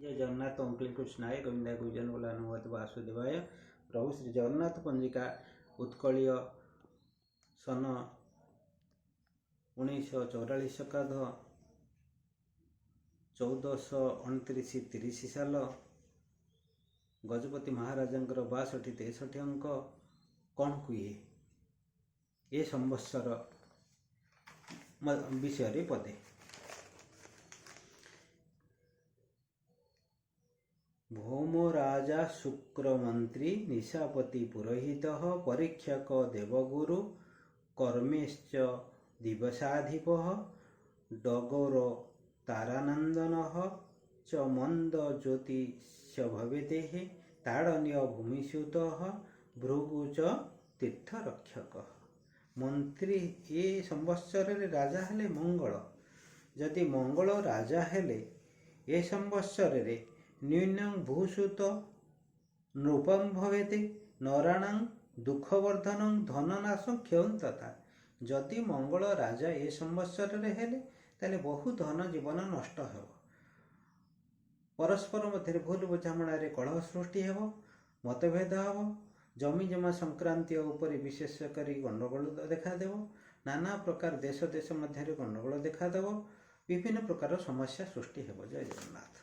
ଜୟ ଜଗନ୍ନାଥ। ଓଁ କ୍ଲିଂ କୃଷ୍ଣାୟ ଗୋବିନ୍ଦାୟ ଗୁରୁଜନ ଅନୁଭୂତ ବାସୁଦେବାୟ। ପ୍ରଭୁ ଶ୍ରୀ ଜଗନ୍ନାଥ ପଞ୍ଜିକା ଉତ୍କଳୀୟ ସନ 1944 ଶକାବ୍ଦ, 1429-30 ସାଲ, ଗଜପତି ମହାରାଜାଙ୍କର 62 63 ଅଙ୍କ କ'ଣ କୁହେ ଏ ସମ୍ବତ୍ସର ବିଷୟରେ ପଦେ। ଭୌମ ରାଜା ଶୁକ୍ରମନ୍ତ୍ରୀ ନିଶାପତି ପୁରୋହିତ, ପରୀକ୍ଷକ ଦେବଗୁରୁ କର୍ମେଶ୍ଚ ଦିବସାଧିପ, ଡଗର ତାରାନନ୍ଦନ ଚ ମନ୍ଦ ଜ୍ୟୋତିଷ ଭବେତେ, ତାଡ଼ନୀୟ ଭୂମିସୁତ ଭୃଗୁ ଚ ତୀର୍ଥରକ୍ଷକ। ମନ୍ତ୍ରୀ ଏ ସମ୍ବତ୍ସରରେ ରାଜା ହେଲେ ମଙ୍ଗଳ। ଯଦି ମଙ୍ଗଳ ରାଜା ହେଲେ ଏ ସମ୍ବତ୍ସରରେ ନ୍ୟୁନଂ ଭୂସୁତ ନୃପଂ ଭବେତେ, ନରାଣାଂ ଦୁଃଖବର୍ଦ୍ଧନଂ ଧନନାଶ କ୍ଷୟଂ ତଥା। ଯଦି ମଙ୍ଗଳ ରାଜା ଏ ସମ୍ବତ୍ସରରେ ହେଲେ, ତାହେଲେ ବହୁ ଧନ ଜୀବନ ନଷ୍ଟ ହେବ, ପରସ୍ପର ମଧ୍ୟରେ ଭୁଲ ବୁଝାମଣାରେ କଳହ ସୃଷ୍ଟି ହେବ, ମତଭେଦ ହେବ, ଜମି ଜମା ସଂକ୍ରାନ୍ତୀୟ ଉପରେ ବିଶେଷ କରି ଗଣ୍ଡଗୋଳ ଦେଖାଦେବ, ନାନା ପ୍ରକାର ଦେଶ ଦେଶ ମଧ୍ୟରେ ଗଣ୍ଡଗୋଳ ଦେଖାଦେବ, ବିଭିନ୍ନ ପ୍ରକାର ସମସ୍ୟା ସୃଷ୍ଟି ହେବ। ଜୟ ଜଗନ୍ନାଥ।